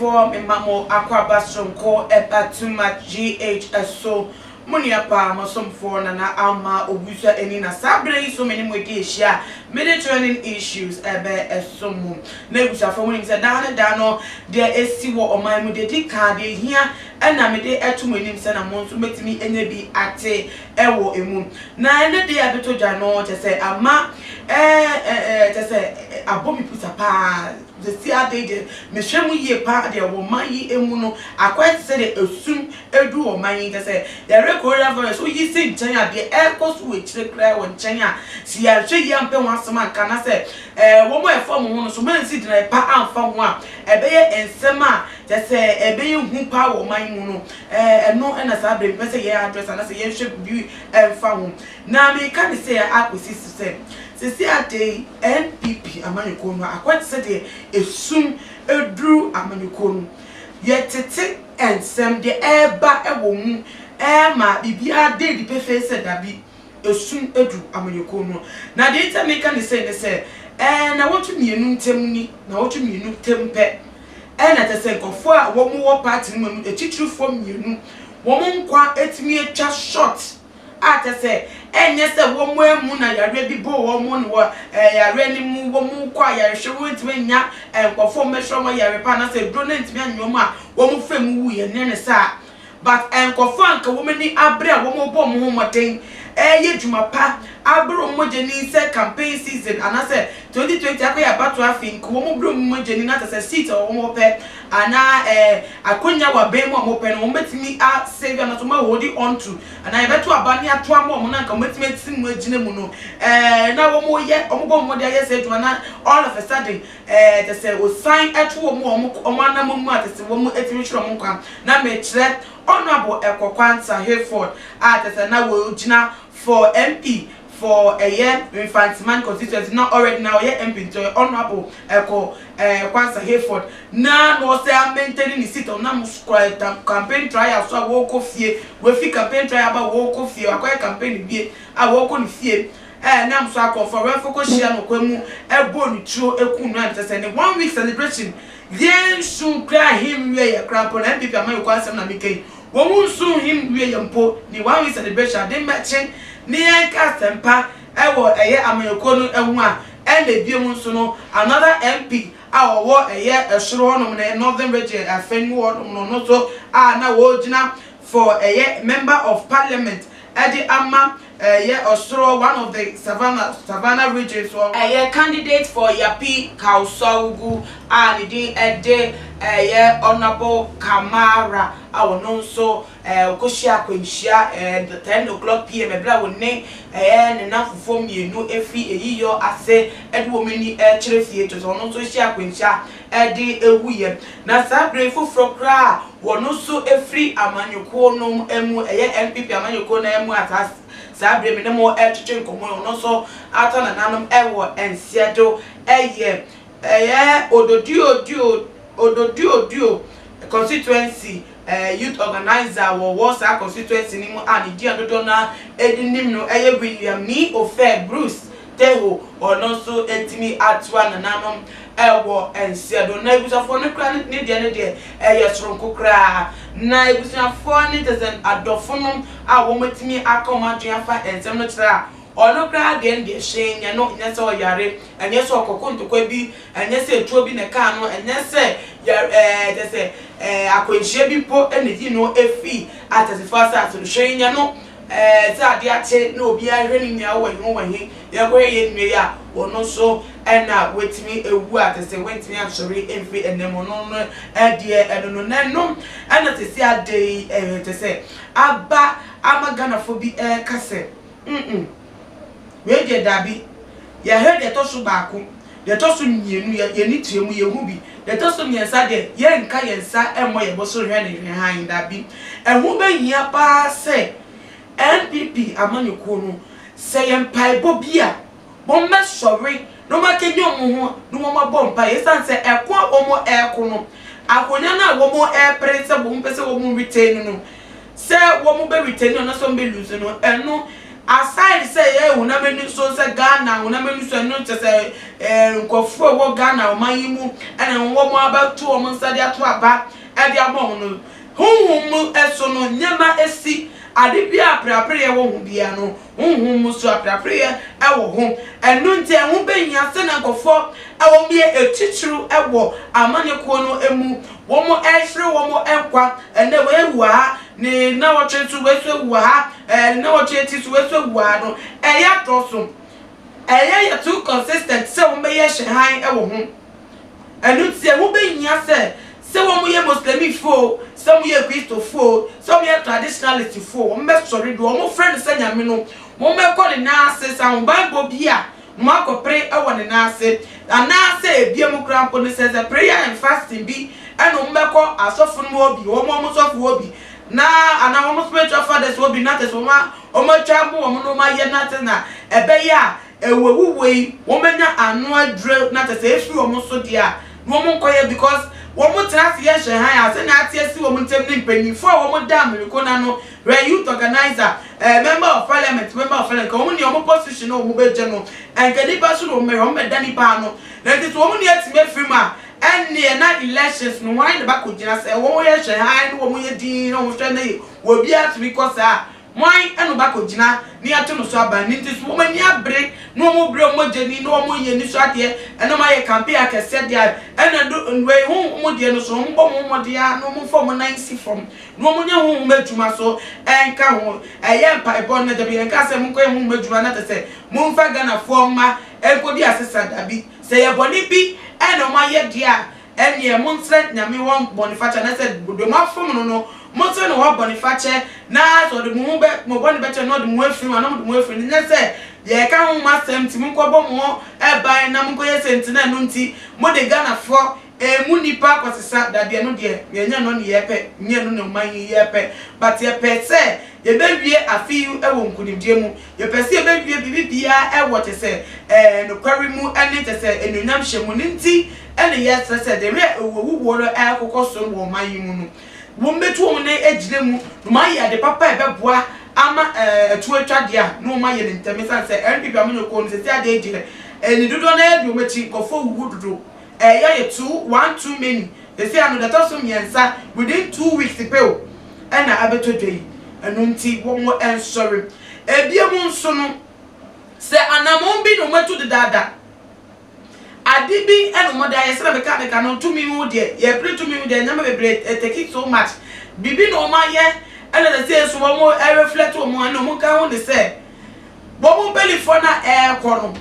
Abusuafoɔ, mema mo akwaaba soronko ɛba Too Much GH so. Mo nua paa, mo somfoɔ Nana Ama Owusu ani na saa berɛ yi so me ne mo adi ahyia a mede trending issues ɛbɛ ɛso mo. Na abusuafoɔ, mo nim sɛ daa ne daa no deɛ ɛsi wɔ ɔman mu, deɛ ɛdi kan, deɛ ɛhia ɛna mede ɛto mo anim sɛ na mo nso mɛtumi anya bi ate ɛwɔ emu. Na ɛnɛ deɛ abɛtɔ dwa no kyɛ sɛ ama ɛɛ kyɛ sɛ abɔ me pusa paa. Sɛsi ade deɛ mehwɛ mu yie paa deɛ, wɔ man yi mu no akɔyɛ te sɛ deɛ esum edu wɔ man yi, kyɛ sɛ yɛrɛ coronavirus woyi si nkyɛn a, deɛ ɛrekɔ so wɔ akyire koraa wɔ nkyɛn a, si yɛahwɛ yie ampɛ ho asɛm anka na sɛ wɔn a ɛfa wɔn ho no so mansi gyina pa amfa ho a, ɛbɛyɛ nsɛm a kyɛ sɛ ɛbɛyɛ hu paa wɔ man mu no. Ɛno ɛna saa abere mpɛ sɛ yɛn address anaasɛ yɛnhwɛ bi ɛmfa ho. Na meka ne sɛ akɔsi so sɛ sisi ade yi, NPP amanyɔkuo no akɔyɛ te sɛ deɛ esum eduru amanyɔkuo no. Yɛtete nsɛm deɛ ɛreba ɛwɔ mu ɛɛma biribiara de adi pefee sɛ dabi, esum eduru amanyɔkuo no. Na deɛ nti a meka ne sɛ ne sɛ 2 nawɔtwe ntam ni, 2 nawɔtwe ntam pɛ ɛna kyɛ sɛ nkurɔfoɔ a wɔn wɔ party no mu, akyitirifoɔ mmienu, wɔn nkwa etumi atwa short a kyɛ sɛ ɛnyɛ sɛ wɔn amu na yareɛ bi bɔ wɔn no wɔ yareɛ no mu, wɔn kɔ ayarehwɛ, wɔn ntumi nya nkurɔfoɔ mmɛhwɛ wɔn yare pa anaasɛ duro no ntumi anya wɔn a wɔn fɛ mu wu yɛ ne saa. But nkurɔfoɔ anka wɔn ani abere a wɔn bɔ wɔn ho mmɔden ɛyɛ dwuma pa abere wɔn mogya ni sɛ campaign season anaasɛ 2020 akɔyɛ abato afi nka wɔn bere wɔn mogya ni na kyɛ sɛ seat a wɔn pɛ anaa akonnwa wɔ abɛn mu a wɔn pɛ no, wɔn bɛtumi a save anaasɛ wɔn hold on to anaa yɛbɛto aba ne ato ama wɔn na nka wɔn bɛtumi ati mu agyina mu no na wɔn yɛ wɔn bɔ wɔn mmɔden ayɛ sɛ adwuma. Na all of a sudden kyɛ sɛ osan ɛto wɔn anam mu a kyɛ sɛ wɔn etumi hwere wɔn nkwa. Na mɛkyerɛ Honourable Ekow Quansah Hayford a kyɛ sɛ na wɔgyina for MP for ɛyɛ Mfantsiman constituency, na already na ɔyɛ MP, nti ɔyɛ Honourable Ekow Quansah Hayford na ɔsɛ amaintain ne seat. Ɔnam campaign trial so a wɔrekɔ fie, wɔafi campaign trial aba, wɔrekɔ fie, wakɔyɛ campaign wie a wɔrekɔ ne fie, nam so akɔnfɔ wɛnfo kɔ hyia no kwan mu ɛbɔ ne tuo eku no. A kyerɛ sɛ ne one week celebration yɛn nsu kura ahim wie yɛ kora mpo na NPP amayɔkɔ asɛm na meka yi, wɔn mu nsu him wie yɛ mpo ne one week celebration ade mmɛkye ne yɛn ka asɛmpa ɛwɔ ɛyɛ amanyɔkuo no ɛho a. Ɛna ebiem nso no, another MP a ɔwɔ ɛyɛ ɛsoro hɔnom na Northern Region afɛn mu hɔnom no, ɔno nso a na wɔgyina for ɛyɛ member of parliament ɛde ama ɛyɛ ɔsoro, one of the Savannah region so, ɛyɛ candidate for Yapei Kausaugu a ne din ɛde ɛyɛ Honourable Kamara a ɔno nso ɔkɔhyia akwanhyia 10 o'clock pm ɛberɛ a wɔne ɛyɛ ne nanfofoɔ mmienu efi eyiyɔ ase ɛde wɔn ani ɛkyerɛ fie, kyerɛ sɛ ɔno nso hyia akwanhyia ɛde ewuyɛ. Na saa bere foforɔ koraa wɔn nso efiri amanyɔkuo no mu, ɛyɛ NPP amanyɔkuo no mu a saa bere mi ne mo ɛtwetwe nkɔmɔ, ɔno nso atɔ nananom ɛwɔ nseɛ do, ɛyɛ Ododiodio constituency youth organizer wɔwɔ saa constituency ni mu a ne di adodoɔ na ɛdi nim no, ɛyɛ William Ni Ofe Bruce Teho, ɔno nso etimi atoa nananom ɛwɔ nseɛ do. Na ebusuafoɔ no kura ne deɛ, ne deɛ ɛyɛ soronko koraa. Na ebusuafoɔ ne kyɛ sɛ adɔfo no a wɔn atumi aka wɔn adwene afa nsɛm no kyerɛ a, ɔno koraa deɛ no deɛ hyɛn nyɛ no, nyɛ sɛ ɔyare, ɛnyɛ sɛ ɔkɔkɔ ntɔkwa bi, ɛnyɛ sɛ etuo bi na ɛkaa no, ɛnyɛ sɛ yɛ kyɛ sɛ akwanhyia bi mpo ɛna yi no efi atasifo asase no. Hyɛn nyɛ no sɛ adeɛ akye na obiara hwɛ ne nua wɔ he wɔ he, yɛkɔhwɛ yɛn nua yi a ɔno nso ɛna watumi ewu a kyɛ sɛ wantumi asɔre mfiri ɛnam. Ɔno no ɛdeɛ ɛno no n'anom ɛna sisi ade yi kyɛ sɛ aba ama Ghanafoɔ bi ɛɛka sɛ wei deɛ dabi. Yɛhwɛ deɛ ɛtɔ so baako, deɛ ɛtɔ so mmienu, yɛ yɛni tua mu yɛhu bi, deɛ ɛtɔ so mmiɛnsa deɛ, yɛnka yɛn nsa ɛmmɔ yɛn bo so hwɛ ne hwɛ han. Dabi, ɛho bɛhia paa sɛ NPP amanyɔkuo no, sɛ yɛ mpaebɔ bi a wɔmmɛsɔre na wɔn akɛnyɛ wɔn ho na wɔn abɔ mpaeɛ, ɛsiane sɛ ɛko a wɔn ɛɛko no, akonnwa no a wɔn ɛɛpere sɛ wɔn pɛ sɛ wɔn retain no, sɛ wɔn bɛ retain no anaasɛ wɔn bɛ lose no, ɛno. Aside sɛ yɛyɛ honam ani so sɛ Ghana honam ani so ɛno kyɛ sɛ nkurɔfoɔ a ɛwɔ Ghana ɔman yi mu ɛna wɔn abɛto wɔn nsa de ato aba ɛde ama wɔn no, honhom mu so no nneɛma esi ade bi a apreapreɛ wɔ ho biara no, honhom mu so apreapreɛ ɛwɔ ho. Ɛno nti ɛho bɛhia sɛ na nkurɔfoɔ ɛwɔ mu yɛ etitiriw ɛwɔ amanyɔkuo no mu, wɔn ɛhwere wɔn nkwa. Ɛnɛ wei ewu wɔ ha, ne nnawɔtwe nso wei nso ewu wɔ ha, ne nnawɔtwe akyi nso wei nso ewu wɔ ha no, ɛyɛ adɔɔso. Ɛyɛ yɛ too consistent sɛ wɔn bɛyɛ hyɛhan ɛwɔ ho. Ɛno nti ɛho bɛhia sɛ wɔn yɛ Muslimifoɔ, sɛ wɔn yɛ Kristofoɔ, sɛ wɔn yɛ traditionalistfoɔ, wɔn bɛsɔre do wɔn frɛ no sɛ Nyame no, wɔn bɛkɔ ne nan ase sɛ ahobanbɔ bi a wɔn akɔpere ɛwɔ ne nan ase, anaasɛ ebiem koraa mpo no sɛ prayer and fasting bi ɛna wɔn bɛkɔ asɔfo no mu hɔ bi, wɔn sɔfo hɔ bi na anaa wɔn spiritual fathers hɔ bi na kyerɛ sɛ wɔn atwa mo wɔn no wɔn ayɛ na kyerɛ na ɛbɛyɛ a ewuwuo yi wɔn bɛnya ano aduro na kyerɛ sɛ efiri wɔn so deɛ a na wɔn nkɔyɛ, because wɔn tena ase yɛ hyɛn han a sɛ na ate asi wɔn ntɛm ne mpanyinfoɔ a wɔn da mmiriko n'ano hwɛ, youth organizer, member of parliament, member of parliament, ka wɔn ni wɔn position na wɔn bɛgye no nka nipa so na wɔn bɛhwɛ wɔn bɛda nipa ano na nti so wɔn ni atumi afiri mu a, ɛnneɛ na elections no wɔn na bakɔ gyina sɛ wɔn yɛ hyɛn han na wɔn yɛ din na wɔn hwɛ ne obi atumi kɔ saa wɔn ɛna bakɔ gyina ne ato no so aba ne. Nti so wɔn ani abere na wɔn bere wɔn gye ni na wɔn yɛ ni so adeɛ ɛna wɔn ayɛ campaign akɛseɛ deɛ ɛna do wei honhom deɛ no so wɔn bɔ wɔn mmɔden a na wɔn fa wɔn nan si fam na wɔn nyɛ honhom adwuma so ɛnka ho. Ɛyɛ mpaebɔ no dabi yɛn ka sɛ mo nkɔ yɛ honhom adwuma na te sɛ mo nfa Ghanafoɔ mma ɛnkɔdi asesa dabi. Sɛ yɛ bɔne bi ɛna wɔn ayɛ deɛ a, ɛneɛ mo nsrɛ Nyame wɔ bɔnefakyɛ na sɛ deɛ mo afom no, mo nsrɛ no wɔ bɔnefakyɛ na sɛ ɔde mo ho bɛ mo bɔne bɛkyɛ na ɔde mo ho afiri mu ana mo de mo ho afiri no. Nyɛ sɛ yɛka ho mo asɛm nti monkɔbɔ mo ho ɛban na monkɔyɛ sɛ nti na ɛno nti mode Ghanafoɔ emu nipa akɔsesa dabi. Ɛno deɛ yɛnyɛ no ne yɛpɛ, nyɛ no ne ɔman yi yɛpɛ, but yɛpɛ sɛ yɛbɛwie afe yi wɔ nkonimdie mu. Yɛpɛ sɛ yɛbɛwie biribi biara ɛwɔ te sɛ nokware mu ɛne te sɛ enuonyam hyɛ mu ne. Nti ɛne yɛsrɛ sɛ de werɛ ewuowuo no ɛkokɔ so wɔ ɔman yi mu no, wɔn bɛtu wɔn nan agyina mu na wɔn ayɛ ade papa a ɛbɛboa ama ɛto atwa deɛ a na wɔn ayɛ ne ntɛm, esan sɛ NPP amanyɔkuo no sɛsi adeɛ deɛ ɛni dodoɔ na ɛdi wɔn akyi. Nkɔfoɔ wuwu dodo, ɛyɛ yɛ too one too many. Sɛsi ano deɛ ɛtɔ so mmiɛnsa within 2 weeks pɛ o ɛna abɛtɔ dwa yi. Ɛno nti wɔn nsɔre. Ebien mu nso no, sɛ anammɔn bi na wɔn atu dedaada ade bi ɛna wɔn de ayɛ sɛ meka no tumi mu deɛ, yɛpere tumi mu deɛ, nneɛma bebree ɛtake so much biribi na wɔn ayɛ ɛna sɛ sɛ so wɔn ɛreflect wɔn ɛna wɔn ka ho ne sɛ wɔn mpanyinfoɔ na ɛɛkɔ no,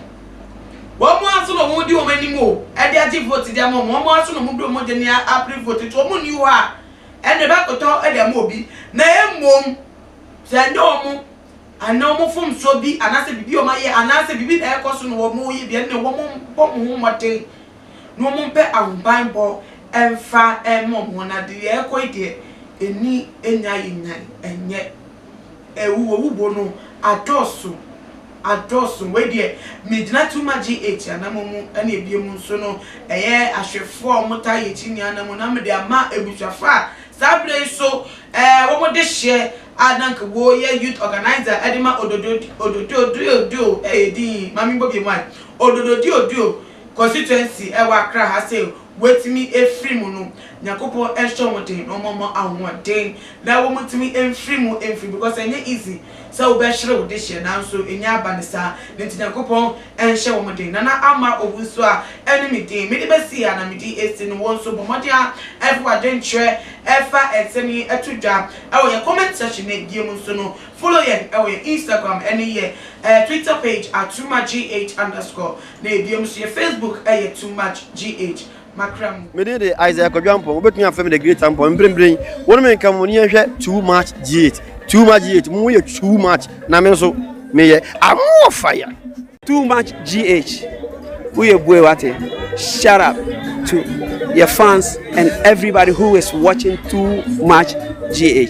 wɔn aso na wɔn di wɔn anim o ɛde agye vote de ama wɔn. Wɔn aso na wɔn di wɔn de ne apere vote nti wɔn ni hɔ a ɛna ɛbɛkɔtɔ ɛde ama obi. Na emom sɛ ɛnyɛ wɔn anaa wɔn fomsoɔ bi anaasɛ biribi a wɔn ayɛ anaasɛ biribi na ɛkɔ so na wɔn yɛ bi, ɛna wɔn bɔ wɔn ho mmɔden na wɔn mpɛ ahobanbɔ ɛmfa ɛma wɔn ho. Na deɛ ɛkɔ yi deɛ, eni enya yɛ nyan ɛnyɛ ɛwuwɔ no adɔɔso adɔɔso. Wei deɛ megyina Too Much GH anam mu, ɛna ebie mu nso no ɛyɛ ahwɛfoɔ a wɔn ta yɛ akyi nyinaa nam mu na mede ama abusuafoɔ a saa abere yi so wɔn de hyɛ a na nka wɔyɛ youth organizer ɛde ma Ododo Odododiodio, ɛyɛ din maame bɔ bi mu ayi, Odododiodio constituency ɛwɔ Accra ha sɛ wɔatumi efiri mu no, Nyankopɔn ɛhyɛ wɔn den na wɔn mo ahoɔden na wɔn tumi mfiri mu mfiri, because ɛnyɛ easy sɛ wobɛhyere wo de hyɛ, nanso ɛnyɛ aba ne saa ne. Nti Nyankopɔn ɛnhyɛ wɔn den. Nana Ama Owu nso a ɛne me din mede bɛsi a na mede esi no, wɔn nso bɔ mmɔden a ɛfa wadwenkyerɛ ɛfa nsɛm yi ɛto dwa ɛwɔ yɛ comment section. Ne bie mu nso no, follow yɛn ɛwɔ yɛn Instagram ɛne yɛ Twitter page at too much gh_, na ebie mu nso yɛ Facebook ɛyɛ Too Much GH. Makra mu. Mede de Isaiah Kwadwo Ampɔn, wobɛtumi afrɛ me the Great Ampɔn. Mprempren wo ne me nka mo ne yɛnhwɛ Too Much GH. Too Much GH, mo yɛ too much na me nso meyɛ amoɔ fire. Too Much GH, woyɛ bue wate. Shout out to your fans and everybody who is watching Too Much GH.